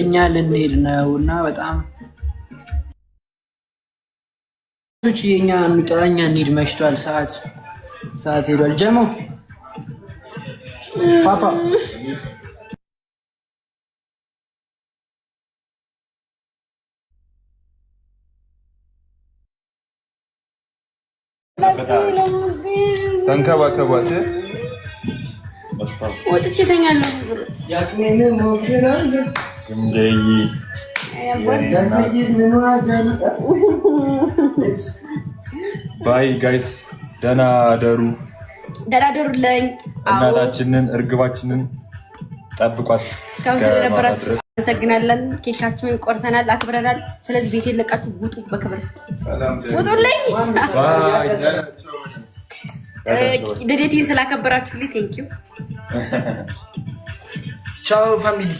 እኛ ልንሄድ ነው እና በጣም እኛ እንውጣ፣ እኛ እንሂድ፣ መሽቷል። ሰዓት ሰዓት ሄዷል። ጀሞ ፓፓ ተንከባከቧት። ወጥቼ እተኛለሁ። Bye guys፣ ደህና ደሩ፣ ደህና ደሩልኝ። እናታችንን እርግባችንን ጠብቋት። እስካሁን ስለነበራችሁ አመሰግናለን። ኬካችሁን ቆርሰናል፣ አክብረናል። ስለዚህ ቤት ለቃችሁ ውጡ፣ በክብር ውጡልኝ። ልደቴን ስላከበራችሁልኝ thank you። ቻው family።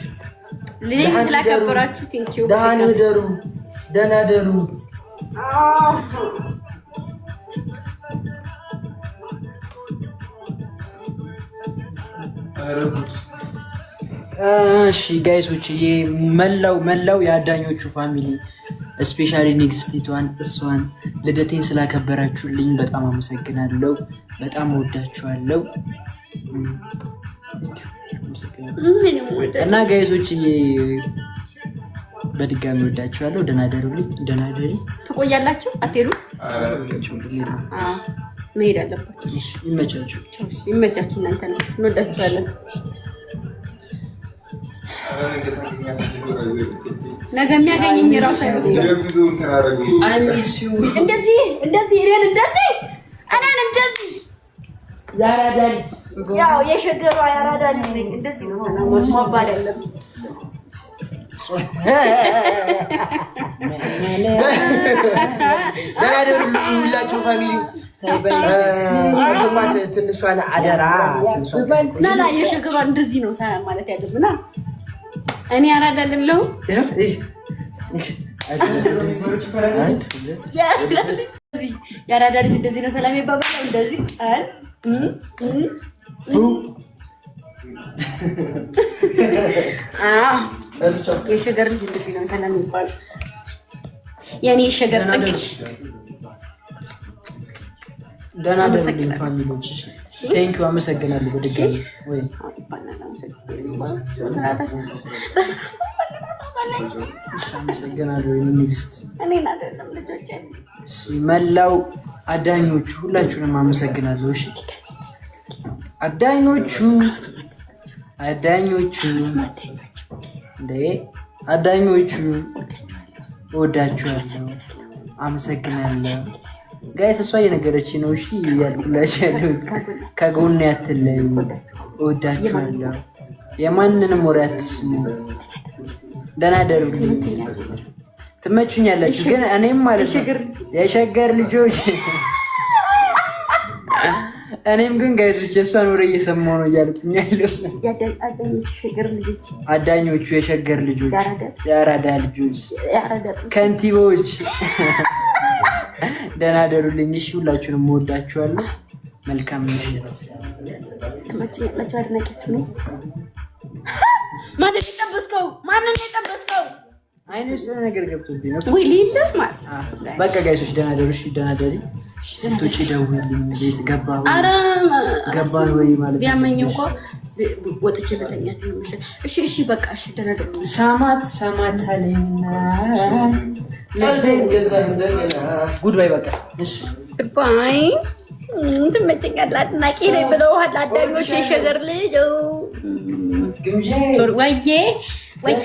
ልደቴን ስላከበራችሁ thank you። ደህና ደሩ፣ ደህና ደሩ። እሺ guys ኦች መላው መላው የአዳኞቹ family especially ንግስቲቷን እሷን ልደቴን ስላከበራችሁልኝ በጣም አመሰግናለሁ። በጣም ወዳችኋለሁ። እና guys ኦች በድጋሚ ወዳችኋለሁ። ደህና ደሩልኝ። ደህና ደሪ። ትቆያላችሁ? አትሄዱ? መሄድ አለባችሁ። ይመቻችሁ፣ ይመቻችሁ። እናንተ ነው እንወዳችኋለን። ነገ የሚያገኘኝ እራሱ አይመስልም። እንደዚህ እንደዚህ እኔን እንደዚህ እኔን እንደዚህ ያራዳ ልጅ ያው የሸገሯ ያራዳ ልጅ ነኝ። እንደዚህ ነው መባል ያለብኝ። ደህና ደሩ ሁላችሁ family። ጠብቋት ትንሿን አደራ። ና የሸገሯ እንደዚህ ነው ማለት ያለብን። እኔ አራዳ አይደለሁም። የአራዳ ልጅ እንደዚህ ነው ሰላም ይባባላል። እንደዚህ የሸገር ልጅ እንደዚህ ነው ሰላም ይባላል። የእኔ የሸገር ጥግ ደህና ደሩልኝ family ዎች። Thank you አመሰግናለሁ። በድጋሚ ወይ አመሰግናለሁ። ንግስት፣ መላው አዳኞቹ ሁላችሁንም አመሰግናለሁ። እሺ አዳኞቹ አዳኞቹ እንዴ አዳኞቹ እወዳችኋለሁ። አመሰግናለሁ። Guys እሷ እየነገረች ነው። እሺ እያልኩላችሁ ያለሁት ከጎን አትለዩ፣ እወዳችኋለሁ። የማንንም ወሬ አትስሙ። ደህና ደሩልኝ። ትመቹኛላችሁ። ግን እኔም ማለት ነው የሸገር ልጆች እኔም ግን guys ኦች የእሷን ወሬ እየሰማሁ ነው እያልኩኝ ያለሁት። አዳኞቹ የሸገር ልጆች፣ የአራዳ ልጆች፣ ከንቲቦች ደህና ደሩልኝ። እሺ ሁላችሁንም እወዳችኋለሁ። መልካም ምሽት። ትመቹኛላችሁ። አድናቂያችሁ ነው። ማንን የጠበስከው? ማንን የጠበስከው? አይኔ ውስጥ ነገር ገብቶብኝ ነው። ወይ ሌለ ማለት በቃ guys ኦች ደህና ደሩ። እሺ ደህና ደሪ። ስትወጪ ደውልልኝ። ቤት ገባህ ገባህ ወይ ማለት ቢያመኝ እንኳ ወጥቼ በተኛት ነው። እሺ እሺ በቃ እሺ ደህና ደሩ። ሰማት ሰማት አለኝና Goodbye በቃ እሺ Bye። ትመቸኛለህ። አድናቂ ነኝ ብለውሃል አዳኞች። የሸገር ልጅ ወይዬ ወይ